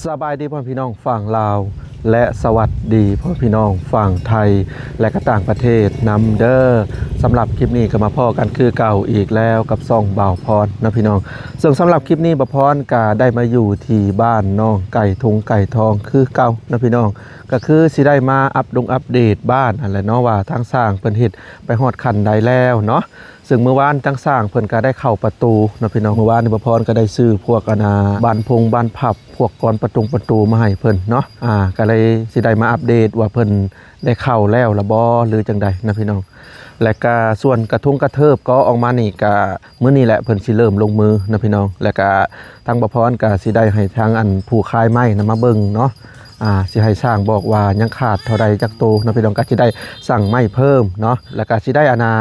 ສະບາຍດີພໍ່ແມ່ພີ່ນ້ອງຝັ່ງລາວ ແລະ ສະຫວັດດີພໍ່ແມ່ພີ່ນ້ອງຝັ່ງໄທ ແລະ ກໍຕ່າງປະເທດນຳເດີ້. ສຳລັບຄລິບນີ້ກໍມາພໍ້ກັນຄືເກົ່າອີກແລ້ວກັບຊ່ອງບ່າວພອນເນາະພີ່ນ້ອງ. ເຊິ່ງສຳລັບຄລິບນີ້ບ່າວພອນກໍໄດ້ມາຢູ່ທີ່ບ້ານໜອງໄກ່ທຸງໄກ່ທອງຄືເກົ່າເນາະພີ່ນ້ອງ. ກໍຄືຊິໄດ້ມາອັບດົງອັບເດດບ້ານຫັ້ນແຫຼະເນາະ ວ່າທາງຊ່າງເພິ່ນເຮັດໄປຮອດຂັ້ນໃດແລ້ວເນາະ. ເຊິ່ງມື້ວານທາງຊ່າງເພິ່ນກໍໄດ້ເຂົ້າປະຕູເນາະພີ່ນ້ອງ. ມື້ວານນີ້ບ່າວພອນກໍໄດ້ຊື້ພວກ ອັນນ່າ ບານພົງບານພັບ ພວກກອນປະຕົງປະຕູມາໃຫ້ເພິ່ນເນາະ. ອາ ກໍເລີຍຊິໄດ້ມາອັບເດດວ່າເພິ່ນໄດ້ເຂົ້າແລ້ວລະບໍ່ ຫຼືຈັ່ງໃດເນາະພີ່ນ້ອງ. ແລະກະສ່ວນກະທຸງກະເທີບກໍອອກມານີ້ ກະມື້ນີ້ແຫຼະເພິ່ນຊິເລີ່ມລົງມືເນາະພີ່ນ້ອງ. ແລະກະທາງບ່າວພອນກະຊິໄດ້ໃຫ້ທາງອັນຜູ້ຂາຍໄມ້ນຳມາເບິ່ງເນາະ. ອາ ຊິໃຫ້ຊ່າງບອກວ່າຍັງຂາດເທົ່າໃດຈັກໂຕເນາະພີ່ນ້ອງ. ກະຊິໄດ້ສັ່ງໄມ້ເພີ່ມເນາະ ແລະກະຊິໄດ້ ອັນນ່າ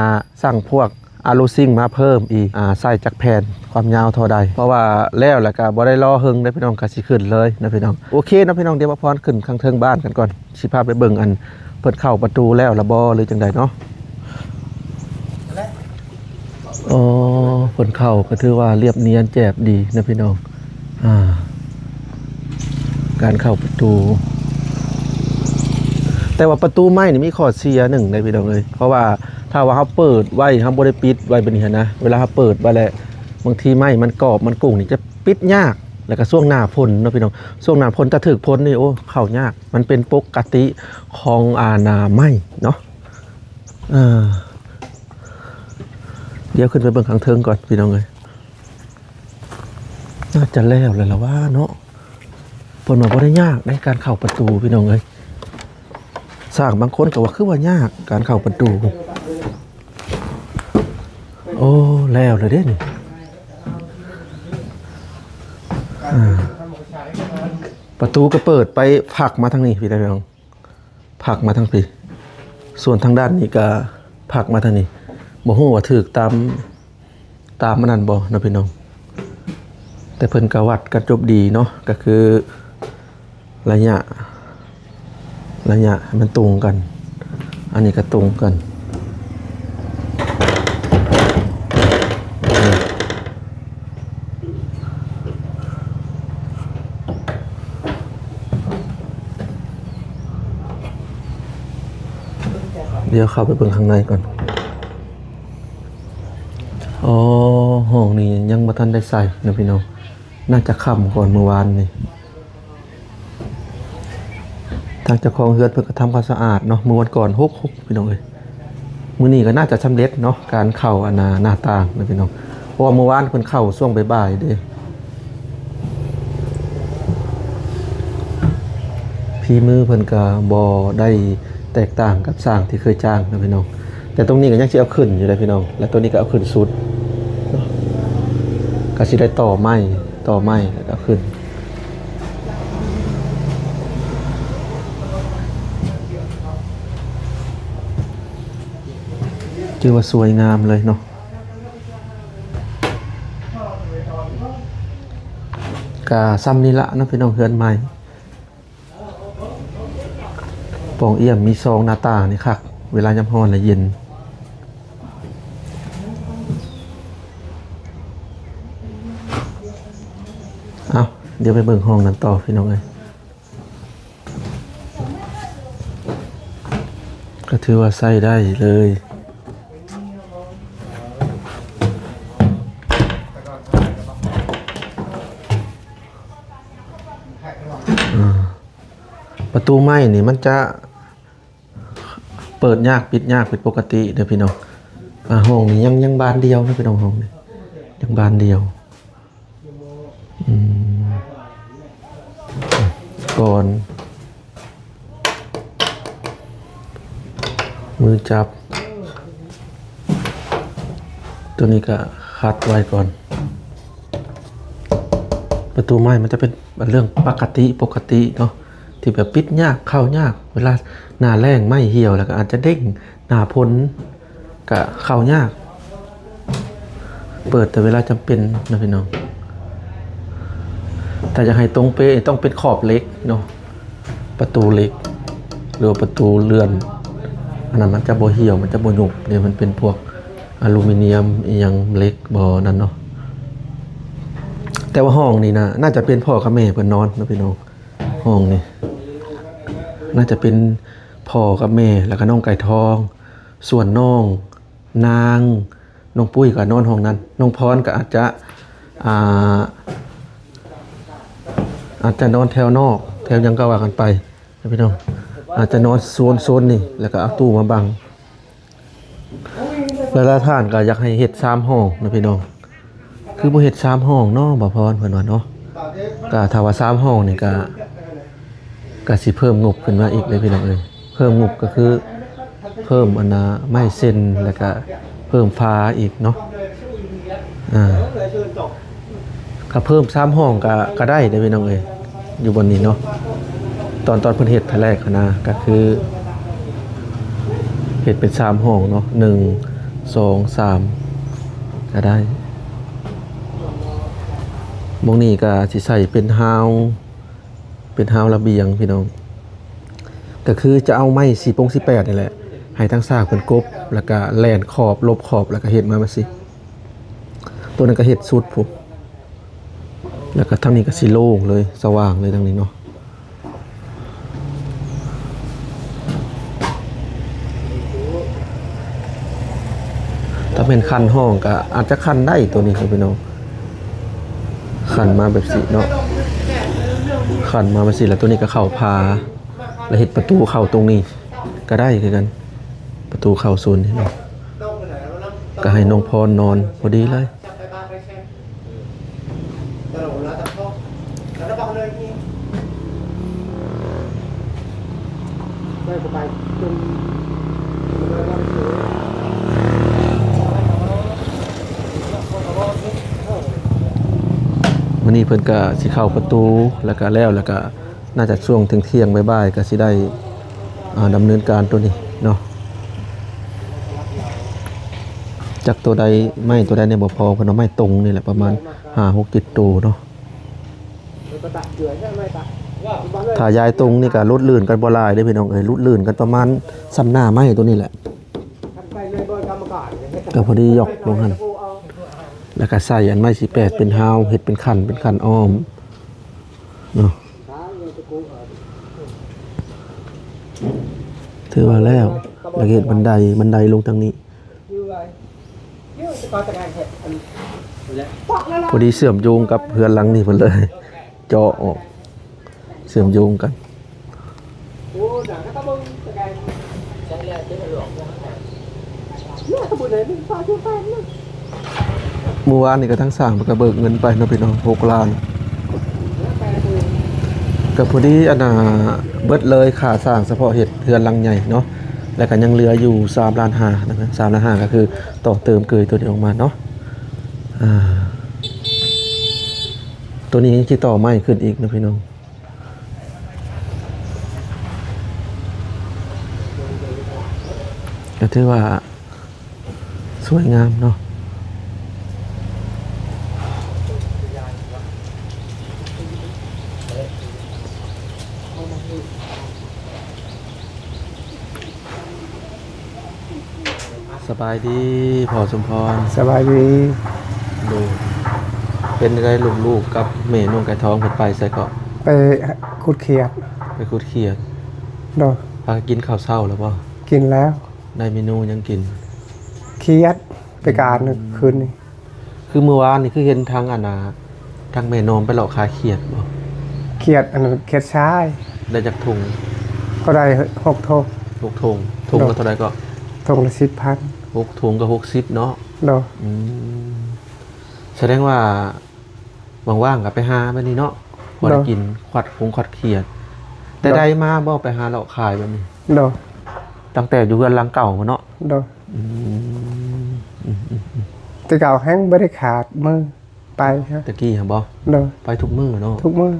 ສັ່ງພວກອາລູຊິງມາເພີ່ມອີກ ອາ ໃສ່ຈັກແຜ່ນ ຄວາມຍາວເທົ່າໃດ ເພາະວ່າແລ້ວແລ້ວກໍບໍ່ໄດ້ລໍເຮິງເດ້ພີ່ນ້ອງ ກໍຊິຂຶ້ນເລີຍນະພີ່ນ້ອງ. ໂອເຄເນາະພີ່ນ້ອງ ດຽວບ່າວພອນຂຶ້ນຂ້າງເທິງບ້ານກັນກ່ອນ ຊິພາໄປເບິ່ງອັນເພິ່ນເຂົ້າປະຕູແລ້ວລະບໍ່ ຫຼືຈັ່ງໃດເນາະ. ອໍ ເພິ່ນເຂົ້າກໍຖືວ່າລຽບນຽນແຈບດີນະພີ່ນ້ອງ. ອາ ການເຂົ້າປະຕູ ແຕ່ວ່າປະຕູໄມ້ນີ້ມີຂໍ້ເສຍໜຶ່ງເດ້ພີ່ນ້ອງເອີຍ ເພາະວ່າຖ້າວ່າເຮົາເປີດໄວ້ ເຮົາບໍ່ໄດ້ປິດໄວ້ແບບນີ້ຫັ້ນນະ ເວລາເຮົາເປີດໄວ້ແລ້ວ ບາງທີໄມ້ມັນກອບມັນກຸ້ງນີ້ຈະປິດຍາກ. ແລ້ວກໍຊ່ວງໜ້າຝົນເນາະພີ່ນ້ອງ ຊ່ວງໜ້າຝົນ ຖ້າຖືກຝົນນີ້ ໂອ້ ເຂົ້າຍາກ ມັນເປັນປົກກະຕິຂອງ ອາ ໜ້າໄມ້ເນາະ. ເອີ ດຽວຂຶ້ນໄປເບິ່ງຂ້າງເທິງກ່ອນພີ່ນ້ອງເອີຍ. ໜ້າຈະແລ້ວແລ້ວລະວ່າເນາະ ເພິ່ນວ່າບໍ່ໄດ້ຍາກໃນການເຂົ້າປະຕູພີ່ນ້ອງເອີຍ. ຊ່າງບາງຄົນກໍວ່າຄືວ່າຍາກການເຂົ້າປະຕູ. ໂອ້ ແລ້ວແລ້ວເດ້ນີ້. ອາ ປະຕູກໍເປີດໄປພັກມາທາງນີ້ພີ່ນ້ອງ. ພັກມາທາງພີ້ ສ່ວນທາງດ້ານນີ້ກະພັກມາທາງນີ້. ບໍ່ຮູ້ວ່າຖືກຕາມ ຕາມອັນນັ້ນບໍ່ເນາະພີ່ນ້ອງ ແຕ່ເພິ່ນກະວັດກັນຈົບດີເນາະ ກະຄືໄລຍະ ໄລຍະໃຫ້ມັນຕົງກັນ ອັນນີ້ກະຕົງກັນ. ດຽວເຂົ້າໄປເບິ່ງຂ້າງໃນກ່ອນ. ອໍ ຫ້ອງນີ້ຍັງບໍ່ທັນໄດ້ໃສ່ເນາະພີ່ນ້ອງ ໜ້າຈະຄ່ຳກ່ອນມື້ວານນີ້. ທາງເຈົ້າຂອງເຮືອນເພິ່ນກໍທຳຄວາມສະອາດເນາະ ມື້ວັນກ່ອນຫົກຫົກພີ່ນ້ອງເອີຍ. ມື້ນີ້ກໍໜ້າຈະສຳເລັດເນາະ ການເຂົ້າ ອັນນ່າ ໜ້າຕ່າງນະພີ່ນ້ອງ ເພາະວ່າມື້ວານເພິ່ນເຂົ້າຊ່ວງບ່າຍໆເດ້. ຝີມືເພິ່ນກໍບໍ່ໄດ້ແຕກຕ່າງກັບຊ່າງທີ່ເຄີຍຈ້າງນະພີ່ນ້ອງ ແຕ່ຕົງນີ້ກໍຍັງຊິເອົາຂຶ້ນຢູ່ເດ້ພີ່ນ້ອງ ແລະຕົງນີ້ກໍເອົາຂຶ້ນສຸດເນາະ ກໍຊິໄດ້ຕໍ່ໄມ້ ຕໍ່ໄມ້ແລ້ວກໍເອົາຂຶ້ນ. ຖືວ່າສວຍງາມເລີຍເນາະ. ກະຊ່ຳນີ້ລະເນາະພີ່ນ້ອງ ເຮືອນໃໝ່ ປ່ອງອ່ຽມມີຊ່ອງໜ້າຕ່າງນີ້ຄັກ ເວລາຍາມຮ້ອນລະເຢັນ. ເອົ້າ ດຽວໄປເບິ່ງຫ້ອງນັ້ນຕໍ່ພີ່ນ້ອງເອີຍ. ກໍຖືວ່າໃຊ້ໄດ້ເລີຍ. ອາ ປະຕູໄມ້ນີ້ມັນຈະເປີດຍາກປິດຍາກເປັນປົກກະຕິເດີພີ່ນ້ອງ. ອາ ຫ້ອງນີ້ຍັງ ຍັງບານດຽວນະພີ່ນ້ອງ ຫ້ອງນີ້ຍັງບານດຽວ. ອືມ ກ່ອນ ມືຈັບ ຕົວນີ້ກະຂັດໄວ້ກ່ອນ. ປະຕູໄມ້ມັນຈະເປັນເລື່ອງປະກະຕິ ປົກກະຕິເນາະ ທີ່ແບບປິດຍາກ ເຂົ້າຍາກ ເວລາໜ້າແລ້ງໄມ້ຫ່ຽວ ແລ້ວກະອາດຈະເດ້ງ ໜ້າຝົນ ກະເຂົ້າຍາກ ເປີດແຕ່ເວລາຈຳເປັນນະພີ່ນ້ອງ. ຖ້າຢາກໃຫ້ຕົງເປະ ຕ້ອງເປັນຂອບເຫຼັກເນາະ ປະຕູເຫຼັກ ຫຼືວ່າປະຕູເລື່ອນ ອັນນັ້ນມັນຈະບໍ່ຫ່ຽວ ມັນຈະບໍ່ຍຸບເດ້ ມັນເປັນພວກອາລູມີນຽມ ອີ່ຫຍັງ ເຫຼັກບໍ່ນັ້ນເນາະ. ແຕ່ວ່າຫ້ອງນີ້ນະ ໜ້າຈະເປັນພໍ່ກັບແມ່ເພິ່ນນອນນະພີ່ນ້ອງ. ຫ້ອງນີ້ ໜ້າຈະເປັນພໍ່ກັບແມ່ ແລ້ວກໍນ້ອງໄກ່ທອງ ສ່ວນນ້ອງນາງ ນ້ອງປຸ້ຍກໍນອນຫ້ອງນັ້ນ ນ້ອງພອນກໍອາດຈະ ອ່າ ອາດຈະນອນແຖວນອກ ແຖວຫຍັງກໍວ່າກັນໄປ ພີ່ນ້ອງ ອາດຈະນອນໂຊນ ໂຊນນີ້ ແລ້ວກໍເອົາຕູ້ມາບັງ. ຫຼາຍໆທ່ານກໍຢາກໃຫ້ເຮັດສາມຫ້ອງນະພີ່ນ້ອງ ຄືບໍ່ເຮັດສາມຫ້ອງເນາະ ບ່າວພອນເພິ່ນວ່າເນາະ. ກໍຖ້າວ່າສາມຫ້ອງນີ້ກໍ ກໍຊິເພີ່ມງົບຂຶ້ນມາອີກເດ້ພີ່ນ້ອງເອີຍ. ເພີ່ມງົບກໍຄືເພີ່ມອັນນ່າໄມ້ເຊັນ ແລ້ວກໍເພີ່ມຝາອີກເນາະ. ອ່າ ຖ້າເພີ່ມສາມຫ້ອງກໍ ກໍໄດ້ເດ້ພີ່ນ້ອງເອີຍ ຢູ່ບ່ອນນີ້ເນາະ. ຕອນ ຕອນເພິ່ນເຮັດເທື່ອແລກຫັ້ນນະ ກໍຄືເຮັດເປັນສາມຫ້ອງເນາະ ໜຶ່ງ ສອງ ສາມ ກໍໄດ້. ໝ່ອງນີ້ກໍຊິໃສ່ເປັນຮາວ ເປັນຮາວລະບຽງພີ່ນ້ອງ ກໍຄືຈະເອົາໄມ້ສີ່ປົງສີ່ແປດນີ້ແຫຼະ ໃຫ້ທາງຊາກເພິ່ນກົບ ແລ້ວກໍແລ່ນຂອບ ລົບຂອບ ແລ້ວກໍເຮັດມາແບບຊີ້. ໂຕນັ້ນກໍເຮັດສຸດພຸ້ນ ແລ້ວກໍທາງນີ້ກໍຊິໂລ່ງເລີຍ ສະຫວ່າງເລີຍທາງນີ້ເນາະ. ຖ້າແມ່ນຂັ້ນຫ້ອງກໍອາດຈະຂັ້ນໄດ້ໂຕນີ້ພີ່ນ້ອງ ຂັ້ນມາແບບຊີ້ເນາະ ຂັ້ນມາແບບຊີ້ ແລ້ວໂຕນີ້ກໍເຂົ້າຜາ ແລ້ວເຮັດປະຕູເຂົ້າຕົງນີ້ກໍໄດ້ຄືກັນ ປະຕູເຂົ້າໂຊນນີ້ເນາະ. ກໍໃຫ້ນ້ອງພອນນອນພໍດີເລີຍ. ມື້ນີ້ເພິ່ນກະຊິເຂົ້າປະຕູ ແລ້ວກະແລ້ວ ແລ້ວກະໜ້າຈະຊ່ວງທ່ຽງໆ ບ່າຍໆ ກະຊິໄດ້ ອ່າ ດຳເນີນການໂຕນີ້ເນາະ. ຈັກໂຕໃດ ໄມ້ໂຕໃດແດ່ບໍ່ພໍ ເພິ່ນເອົາໄມ້ຕົງນີ້ແຫຼະ ປະມານຫ້າຫົກເຈັດໂຕເນາະ. ຖ້າຢາຍຕົງນີ້ກະຫຼຸດລື່ນກັນບໍ່ຫຼາຍເດ້ພີ່ນ້ອງເອີຍ ຫຼຸດລື່ນກັນປະມານສ່ຳໜ້າໄມ້ໂຕນີ້ແຫຼະ ກະພໍດີຢອກລົງຫັ້ນ ແລ້ວກະໃສ່ອັນໄມ້ສີ່ແປດເປັນຮາວ ເຮັດເປັນຂັ້ນ ເປັນຂັ້ນອ້ອມເນາະ. ຖືວ່າແລ້ວ ແລ້ວເຮັດບັນໄດ ບັນໄດລົງທາງນີ້. ພໍດີເຊື່ອມໂຍງກັບເຮືອນຫຼັງນີ້ເພິ່ນເລີຍ ເຈາະອອກ ເຊື່ອມໂຍງກັນ. ມື້ວານນີ້ກໍທາງຊ່າງເພິ່ນກໍເບີກເງິນໄປເນາະພີ່ນ້ອງ ຫົກລ້ານ. ກໍພໍດີອັນນ່າເບິດເລີຍຄ່າສ້າງສະເພາະເຮັດເຮືອນຫຼັງໃຫຍ່ເນາະ ແລ້ວກໍຍັງເຫຼືອຢູ່ສາມລ້ານຫ້ານະ ສາມລ້ານຫ້າກໍຄືຕໍ່ເຕີມເກີຍໂຕນີ້ອອກມາເນາະ. ອ່າ ໂຕນີ້ຍັງຊິຕໍ່ໄມ້ຂຶ້ນອີກເນາະພີ່ນ້ອງ ກໍຖືວ່າ ສວຍງາມເນາະ. ສະບາຍດີພໍ່ສົມພອນ. ສະບາຍດີ. ໂດຍ ເປັນໃດລູກໆກັບແມ່ນ້ອງໄກ່ທອງເພິ່ນໄປໃສເກາະ? ໄປຂຸດຂຽດ. ໄປຂຸດຂຽດ. ໂດຍ. ພາກັນກິນເຂົ້າເຊົ້າແລ້ວບໍ່? ກິນແລ້ວ. ໄດ້ເມນູຫຍັງກິນ? ຂຽດ ໄປການ ອືມ ຄືນນີ້. ຄືມື້ວານນີ້ຄືເຫັນທາງອັນນ່າ ທາງແມ່ນ້ອງໄປເລາະຂາຍຂຽດບໍ່? ຂຽດ ອັນນັ້ນຂຽດຊາຍ. ໄດ້ຈັກຖົງ? ກໍໄດ້ຫົກຖົງ. ຫົກຖົງ. ຖົງລະເທົ່າໃດເກາະ? ຖົງລະສິບພັນ. ຫົກຖົງກໍຫົກສິບເນາະ. ໂດຍ. ອືມ ສະແດງວ່າ ວ່າງໆກໍໄປຫາແບບນີ້ເນາະ ພໍໄດ້ ໂດຍ ກິນຂວັດຄົງຂວັດຂຽດ. ແຕ່ ໂດຍ ໄດ້ມາບໍ່ ໄປຫາເລາະຂາຍແບບນີ້? ໂດຍ. ຕັ້ງແຕ່ຢູ່ເຮືອນຫຼັງເກົ່າພຸ້ນເນາະ? ໂດຍ. ອືມ ອືມໆໆ ແຕ່ເກົ່າແຮ່ງບໍ່ໄດ້ຂາດມື້ໄປ. ແຕ່ກີ້ຫັ້ນບໍ່? ໂດຍ. ໄປທຸກມື້ເນາະ? ທຸກມື້.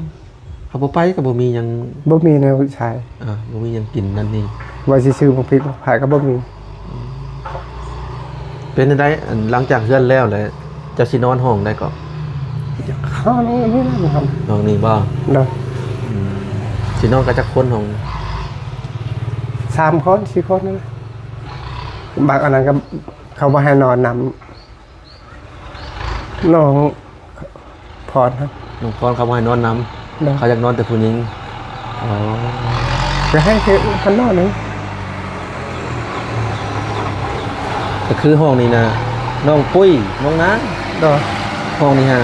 ເຮົາບໍ່ໄປກໍບໍ່ມີຫຍັງ ບໍ່ມີແນວໃຊ້. ອ່າ ບໍ່ມີຫຍັງກິນນັ້ນນີ້ ວ່າຊິຊື້ໝາກພິກໝາກໄຜ່ກໍບໍ່ມີ. ເປັນຈັ່ງໃດ ອັນ ຫຼັງຈາກເຮືອນແລ້ວແຫຼະ ເຈົ້າຊິນອນຫ້ອງໃດເກາະ? ຫ້ອງນີ້ ນີ້ນະ ຫ້ອງນີ້ບໍ່? ໂດຍ. ອືມ ຊິນອນກັນຈັກຄົນຫ້ອງ? ສາມຄົນ ສີ່ຄົນນີ້ແຫຼະ. ບາງອັນນັ້ນກໍເຂົາບໍ່ໃຫ້ນອນນຳ ນ້ອງພອນ ນ້ອງພອນເຂົາບໍ່ໃຫ້ນອນນຳ. ໂດຍ. ເຂົາຢາກນອນແຕ່ຜູ້ຍິງ. ອໍ ຈະໃຫ້ເຮັດເຮືອນນອນນີ້ ກໍຄືຫ້ອງນີ້ນະ ນ້ອງປຸ້ຍ ນ້ອງນາງ. ໂດຍ. ຫ້ອງນີ້ຫາ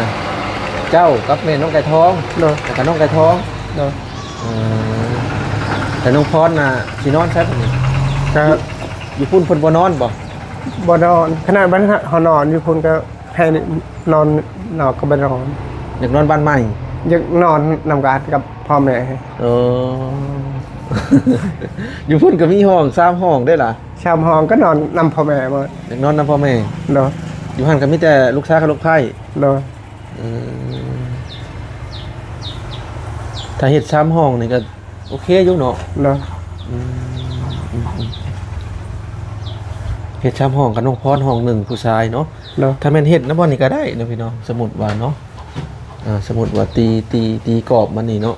ເຈົ້າກັບແມ່ນ້ອງໄກ່ທອງ. ໂດຍ. ແລ້ວກໍນ້ອງໄກ່ທອງ. ໂດຍ. ເອີ ແລ້ວນ້ອງພອນນະ ຊິນອນໃສບັດນີ້? ກໍ ຢູ່ພຸ້ນເພິ່ນບໍ່ນອນບໍ່? ບໍ່ນອນ. ຂະໜາດບ້ານເຮົານອນຢູ່ພຸ້ນກໍໃຫ້ນອນນອກກໍບໍ່ນອນ. ຢາກນອນບ້ານໃໝ່? ຢາກນອນນຳກັນກັບພໍ່ແມ່. ເອີ ຢູ່ພຸ້ນກໍມີຫ້ອງສາມຫ້ອງເດ້ລະ? ສາມຫ້ອງກໍນອນນຳພໍ່ແມ່ໝົດ. ຢາກນອນນຳພໍ່ແມ່? ໂດຍ. ຢູ່ຫັ້ນກໍມີແຕ່ລູກຊາຍກັບລູກໃພ້? ໂດຍ. ເອີ ຖ້າເຮັດສາມຫ້ອງນີ້ກໍໂອເຄຢູ່ເນາະ? ໂດຍ. ອືມ ອືມ ອືມ ເຮັດສາມຫ້ອງກັບນ້ອງພອນຫ້ອງໜຶ່ງຜູ້ຊາຍເນາະ? ໂດຍ. ຖ້າແມ່ນເຮັດນຳບ່ອນນີ້ກໍໄດ້ເນາະພີ່ນ້ອງ ສົມມຸດວ່າເນາະ ເອີ ສົມມຸດວ່າຕີ ຕີ ຕີກອບມານີ້ເນາະ?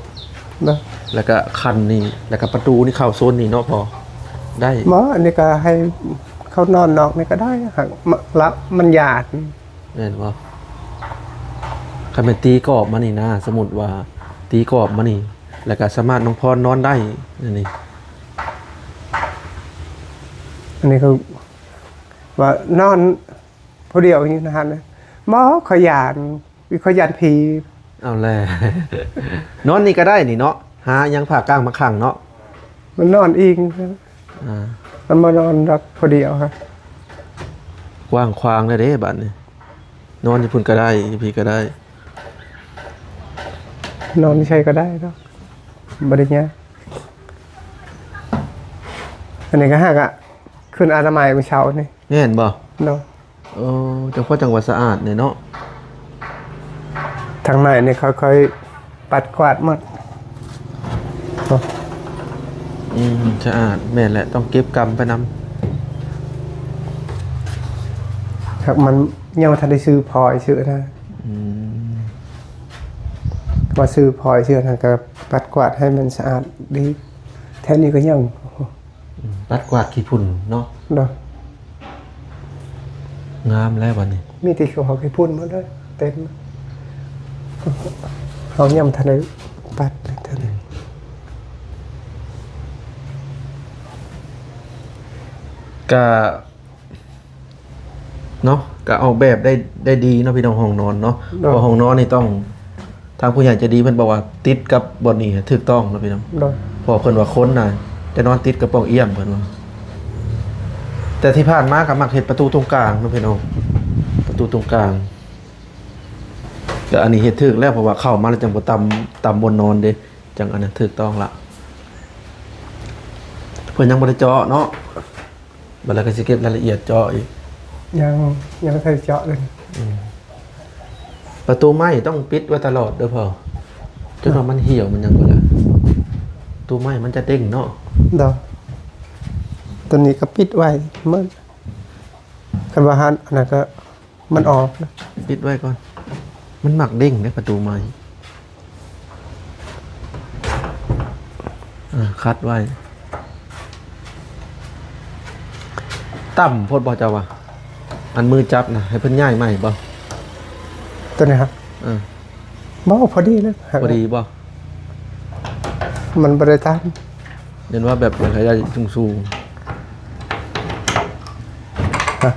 ໂດຍ. ແລ້ວກໍຄັນນີ້ ແລ້ວກໍປະຕູນີ້ເຂົ້າໂຊນນີ້ເນາະ ພໍໄດ້? ບໍ່ ອັນນີ້ກໍໃຫ້ເຂົານອນນອກນີ້ກໍໄດ້ ຫາກ ລະມັນຍາດ. ແມ່ນບໍ່? ຄັນແມ່ນຕີກອບມານີ້ນະ ສົມມຸດວ່າຕີກອບມານີ້ ແລ້ວກໍສາມາດນ້ອງພອນນອນໄດ້ ອັນນີ້ ອັນນີ້ຄືວ່ານອນຜູ້ດຽວຢູ່ຫັ້ນນະ? ບໍ່ ຂ້ອຍຢ້ານ ຂ້ອຍຢ້ານຜີ. ເອົາແຫຼະ ນອນນີ້ກໍໄດ້ນີ້ເນາະ ຫາຫຍັງຜ້າກາງມາຂັງເນາະ. ມັນນອນອີງ ອ່າ ມັນບໍ່ນອນດອກຜູ້ດຽວຫັ້ນ. ກວ້າງຂວາງແລ້ວເດ້ບາດນີ້ ນອນຢູ່ພຸ້ນກໍໄດ້ ຢູ່ພີ້ກໍໄດ້ ນອນຢູ່ໃສກໍໄດ້ດອກ ບໍ່ໄດ້ຍາກ. ອັນນີ້ກໍຫາກະຂຶ້ນອະນາໄມມື້ເຊົ້ານີ້. ແມ່ນບໍ່? ໂດຍ. ເອີ ຈັ່ງພໍຈັ່ງວ່າສະອາດແດ່ເນາະ. ທາງໃນນີ້ຄ່ອຍໆປັດກວາດໝົດ. ອືມ ສະອາດ ແມ່ນແຫຼະ ຕ້ອງເກັບກຳໄປນຳ. ຫາກມັນຍັງບໍ່ທັນໄດ້ຊື້ພອຍຊື້ນະ. ອືມ ວ່າຊື້ພອຍຊື້ນັ້ນກໍປັດກວາດໃຫ້ມັນສະອາດດີ. ແຖວນີ້ກໍຍັງ ອືມ ປັດກວາດຂີ້ຝຸ່ນເນາະ. ໂດຍ. ງາມແລ້ວບັດນີ້ ມີແຕ່ຂີ້ຫອກຂີ້ຝຸ່ນໝົດເລີຍ ເຕັມ. ເຮົາຍັງບໍ່ທັນໄດ້ປັດເທື່ອນີ້. ກະ ເນາະ ກະອອກແບບໄດ້ ໄດ້ດີເນາະພີ່ນ້ອງ ຫ້ອງນອນເນາະ. ໂດຍ. ເພາະຫ້ອງນອນນີ້ຕ້ອງ ທາງຜູ້ໃຫຍ່ໃຈດີເພິ່ນບອກວ່າຕິດກັບບ່ອນນີ້ຖືກຕ້ອງເນາະພີ່ນ້ອງ. ໂດຍ. ເພາະເພິ່ນວ່າຄົນນະຈະນອນຕິດກັບປ່ອງອ້ຽມເພິ່ນວ່າ. ແຕ່ທີ່ຜ່ານມາກໍມັກເຮັດປະຕູຕົງກາງເນາະພີ່ນ້ອງ ປະຕູຕົງກາງ. ແຕ່ອັນນີ້ເຮັດຖືກແລ້ວ ເພາະວ່າເຂົ້າມາແລ້ວຈັ່ງບໍ່ຕຳ ຕຳບ່ອນນອນເດ້ ຈັ່ງອັນນັ້ນຖືກຕ້ອງລະ. ເພິ່ນຍັງບໍ່ໄດ້ເຈາະເນາະ. ບັດແລ້ວກໍຊິເກັບລາຍລະອຽດເຈາະອີກ. ຍັງ ຍັງບໍ່ທັນເຈາະເລີຍ. ອືມ ປະຕູໄມ້ຕ້ອງປິດໄວ້ຕະຫຼອດເດີພໍ່ ຈົນວ່າມັນຫ່ຽວມັນຫຍັງເບິດລະ. ປະຕູໄມ້ມັນຈະເດ້ງເນາະ. ໂດຍ. ຕົວນີ້ກໍປິດໄວ້ໝົດ ຄັນວ່າຫັ້ນ ອັນນັ້ນກໍ ມັນອອກ ປິດໄວ້ກ່ອນ ມັນມັກເດ້ງເດ້ປະຕູໄມ້. ອ່າ ຂັດໄວ້. ຕ່ຳໂພດບໍ່ເຈົ້າວ່າ ອັນມືຈັບນະ ໃຫ້ເພິ່ນຍ້າຍໃໝ່ບໍ່? ຕົວນີ້ຫະ? ເອີ. ບໍ່ ພໍດີເລີຍ. ພໍດີບໍ່? ມັນບໍ່ໄດ້ຕາມ. ເຫັນວ່າແບບຢາກໃຫ້ໄດ້ສູງໆ. ຮະ?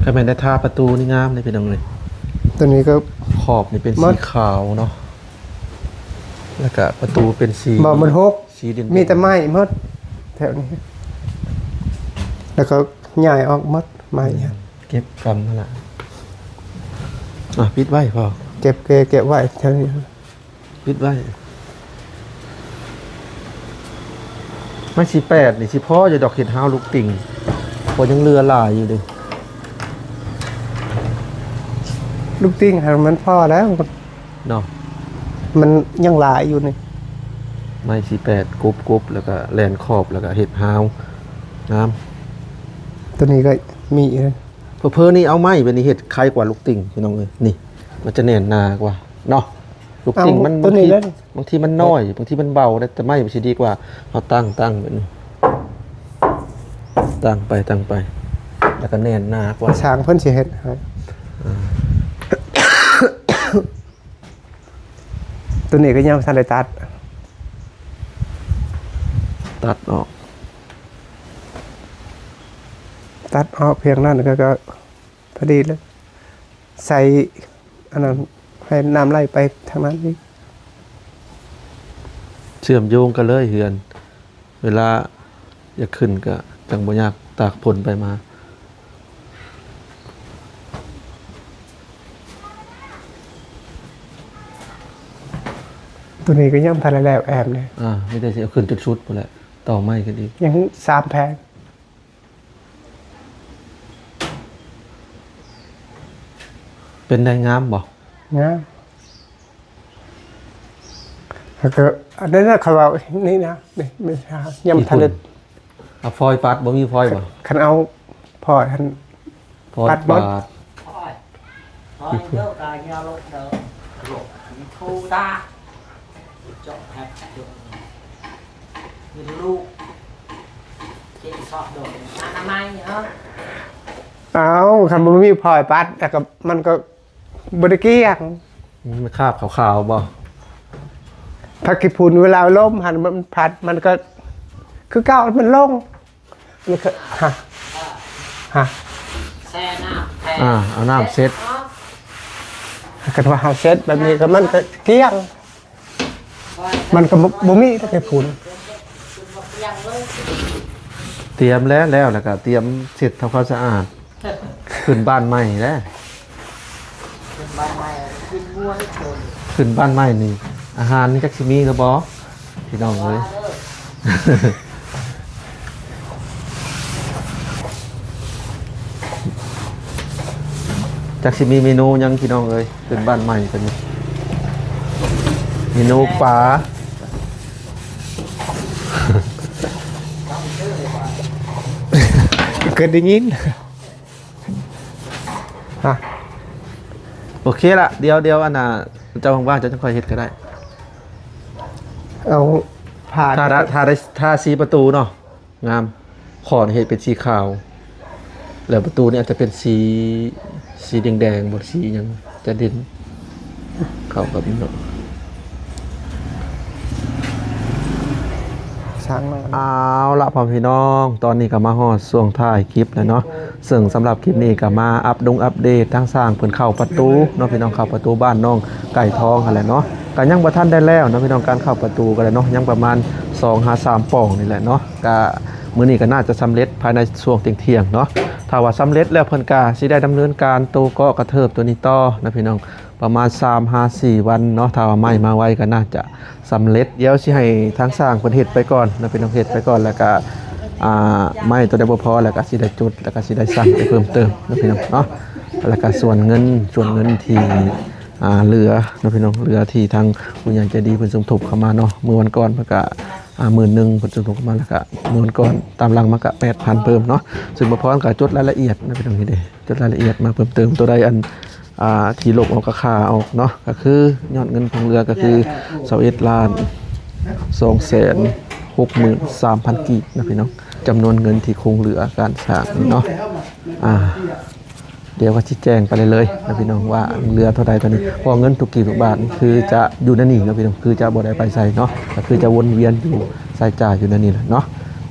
ກໍແມ່ນໄດ້ທາປະຕູນີ້ງາມເດ້ພີ່ນ້ອງເອີຍ. ຕົວນີ້ກໍຂອບນີ້ເປັນສີຂາວເນາະ ແລ້ວກະປະຕູເປັນສີ ບໍ່ ມັນຫົກ ສີດິນ ມີແຕ່ໄມ້ໝົດແຖວນີ້ ແລ້ວກໍຍ້າຍອອກໝົດໄມ້. ເກັບກຳຫັ້ນລະ. ອ່ະ ປິດໄວ້ພໍ່ ເກັບ ເກັບ ເກັບໄວ້ແຖວນີ້. ປິດໄວ້. ໄມ້ສີ່ແປດນີ້ຊິພໍຢູ່ດອກ ເຮັດຮາວລູກຕິ່ງ ເພາະຍັງເຫຼືອຫຼາຍຢູ່ເດ້. ລູກຕິ່ງຫັ້ນມັນພໍແລ້ວເນາະ ມັນຍັງຫຼາຍຢູ່ນີ້. ໄມ້ສີ່ແປດ ກົບໆ ແລ້ວກະແລ່ນຂອບ ແລ້ວກະເຮັດຮາວ ງາມ. ຕົວນີ້ກໍມີອີກ. ເຜີໆນີ້ເອົາໄມ້ແບບນີ້ເຮັດໄຄກວ່າລູກຕິ່ງພີ່ນ້ອງເອີຍ. ນີ້ ມັນຈະແໜ້ນໜາກວ່າເນາະ. ລູກຕິ່ງມັນ ເອົາ ບາງທີ ຕົວນີ້ແຫຼະ ບາງທີມັນນ້ອຍ ບາງທີມັນເບົາເດ້ ແຕ່ໄມ້ມັນຊິດີກວ່າ. ເຮົາຕັ້ງ ຕັ້ງແບບນີ້ ຕັ້ງໄປ ຕັ້ງໄປ ແລ້ວກໍແໜ້ນໜາກວ່າ. ຊ່າງເພິ່ນຊິເຮັດໃຫ້. ອ່າ ຕົວນີ້ກໍຍັງບໍ່ທັນໄດ້ຕັດ. ຕັດອອກ ຕັດອອກພຽງນັ້ນ ກໍ ກໍພໍດີແລ້ວ ໃສ່ອັນນັ້ນ ໃຫ້ນ້ຳໄຫຼໄປທາງນັ້ນອີກ ເຊື່ອມໂຍງກັນເລີຍເຮືອນ ເວລາຢາກຂຶ້ນກໍຈັ່ງບໍ່ຍາກຕາກຝົນໄປມາ. ໂຕນີ້ກໍຍັງບໍ່ທັນໄດ້ແລ້ວແອມນີ້ ອ່າ ມີແຕ່ຊິເອົາຂຶ້ນຈົນສຸດພຸ້ນແຫຼະ ຕໍ່ໄມ້ຂຶ້ນອີກ ຍັງສາມແຜ່ນ. ເປັນໄດ້ງາມບໍ່? ງາມ. ແລ້ວກໍອັນນັ້ນນະ ເຂົາເວົ້ານີ້ນະ ນີ້ ນີ້ ຍັງບໍ່ທັນໄດ້ ເອົາຟອຍປັດ ບໍ່ມີຟອຍບໍ່? ຄັນເອົາຟອຍຫັ້ນ ຟອຍ ປັດໝົດ ປາດ ເອົາ ຄັນບໍ່ມີຟອຍປັດ ແລ້ວກໍມັນກໍບໍ່ໄດ້ກ້ຽງ ມັນຄາບຂາວໆບໍ່? ຜັກຂີ້ຝຸ່ນເວລາລົມຫັ້ນ ມັນພັດ ມັນກໍຄືເກົ່າ ມັນລົງ. ນີ້ຄື ຮະ ຮະ ແຊ່ນ້ຳ ອ່າ ເອົານ້ຳເຊັດ ຄັນວ່າເຮົາເຊັດແບບນີ້ກໍມັນກໍກ້ຽງ ມັນກໍບໍ່ ບໍ່ມີແຕ່ຝຸ່ນ ຕຽມແລ້ວ ແລ້ວ ແລ້ວກໍຕຽມເຊັດທຳຄວາມສະອາດ ຂຶ້ນບ້ານໃໝ່ແລ້ວ ຂຶ້ນບ້ານໃໝ່ ຂຶ້ນງົວ ຂຶ້ນບ້ານໃໝ່ນີ້ ອາຫານນີ້ຈັກຊິມີຫຼືບໍ່ ພີ່ນ້ອງເອີຍ ຈັກຊິມີເມນູຫຍັງ ພີ່ນ້ອງເອີຍ ຂຶ້ນບ້ານໃໝ່ເພິ່ນນີ້ ເມນູປາ ເກີດໄດ້ຍິນ. ຮະ ໂອເຄລະ ດຽວ ດຽວ ອັນນ່າ ເຈົ້າວ່າງໆ ເຈົ້າຈັ່ງຄ່ອຍເຮັດກໍໄດ້ ເອົາຜ້າ ທາ ທາ ທາ ທາສີປະຕູເນາະ ງາມ ຂໍເຮັດເປັນສີຂາວ ແລ້ວປະຕູນີ້ອາດຈະເປັນສີ ສີແດງໆ ບໍ່ ສີຫຍັງ ຈະເດັ່ນ ເຂົ້າກັບເນາະ ຊ່າງມັນ. ເອົາລະ ພໍ່ແມ່ພີ່ນ້ອງ ຕອນນີ້ກໍມາຮອດຊ່ວງທ້າຍຄລິບແລ້ວເນາະ ເຊິ່ງສຳລັບຄລິບນີ້ກໍມາອັບດົງອັບເດດ ທາງຊ່າງເພິ່ນເຂົ້າປະຕູເນາະ ພີ່ນ້ອງ ເຂົ້າປະຕູບ້ານນ້ອງໄກ່ທອງຫັ້ນແຫຼະເນາະ ກໍຍັງບໍ່ທັນໄດ້ແລ້ວເນາະ ພີ່ນ້ອງ ການເຂົ້າປະຕູກໍໄດ້ເນາະ ຍັງປະມານສອງຫາສາມປ່ອງນີ້ແຫຼະເນາະ ກະມື້ນີ້ກໍໜ້າຈະສຳເລັດພາຍໃນຊ່ວງທ່ຽງໆເນາະ ຖ້າວ່າສຳເລັດແລ້ວ ເພິ່ນກະຊິໄດ້ດຳເນີນການໂຕເກາະກະເທີບໂຕນີ້ຕໍ່ເນາະ ພີ່ນ້ອງ. ປະມານສາມຫາສີ່ວັນເນາະ ຖ້າວ່າໄມ້ມາໄວກໍໜ້າຈະສຳເລັດ ດຽວຊິໃຫ້ທາງຊ່າງເພິ່ນເຮັດໄປກ່ອນເນາະ ພີ່ນ້ອງ ເຮັດໄປກ່ອນ ແລ້ວກໍ ອ່າ ໄມ້ຕົວໃດບໍ່ພໍ ແລ້ວກໍຊິໄດ້ຈຸດ ແລ້ວກໍຊິໄດ້ສັ່ງໄປເພີ່ມເຕີມເນາະ ພີ່ນ້ອງເນາະ ແລ້ວກໍສ່ວນເງິນ ສ່ວນເງິນທີ່ ອ່າ ເຫຼືອເນາະ ພີ່ນ້ອງ ເຫຼືອທີ່ທາງຜູ້ໃຫຍ່ໃຈດີເພິ່ນສົມທົບເຂົ້າມາເນາະ ມື້ວັນກ່ອນເພິ່ນກໍ ອ່າ ໝື່ນໜຶ່ງ ເພິ່ນສົມທົບເຂົ້າມາ ແລ້ວກໍມື້ກ່ອນຕາມຫຼັງມາກໍແປດພັນເພີ່ມເນາະ ຊຶ່ງບໍ່ພໍກໍຈົດລາຍລະອຽດນະ ພີ່ນ້ອງ ເຮັດເດ້ ຈົດລາຍລະອຽດມາເພີ່ມເຕີມ ຕົວໃດອັນ ອ່າ ທີ່ລົບອອກ ກໍຄ່າອອກເນາະ ກໍຄືຍອດເງິນຄົງເຫຼືອກໍຄືຊາວເອັດລ້ານສອງແສນຫົກໝື່ນສາມພັນກີບນະ ພີ່ນ້ອງ ຈຳນວນເງິນທີ່ຄົງເຫຼືອການສ້າງນີ້ເນາະ ອ່າ ດຽວກໍຊິແຈ້ງໄປເລື້ອຍໆນະ ພີ່ນ້ອງ ວ່າເຫຼືອເທົ່າໃດຕອນນີ້ ເພາະວ່າເງິນທຸກກີບທຸກບາດນີ້ຄືຈະຢູ່ໃນນີ້ເນາະ ພີ່ນ້ອງ ຄືຈະບໍ່ໄດ້ໄປໃສເນາະ ກໍຄືຈະວົນວຽນຢູ່ ໃຊ້ຈ່າຍຢູ່ໃນນີ້ແຫຼະເນາະ.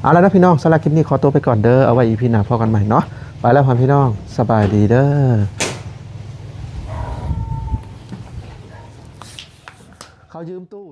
ເອົາລະເນາະ ພີ່ນ້ອງ ສຳລັບຄລິບນີ້ຂໍຕົວໄປກ່ອນເດີ ເອົາໄວ້ອີພີໜ້າພໍ້ກັນໃໝ່ເນາະ ໄປແລ້ວພໍ່ແມ່ພີ່ນ້ອງ ສະບາຍດີເດີ. ເຂົາຢືມຕູ້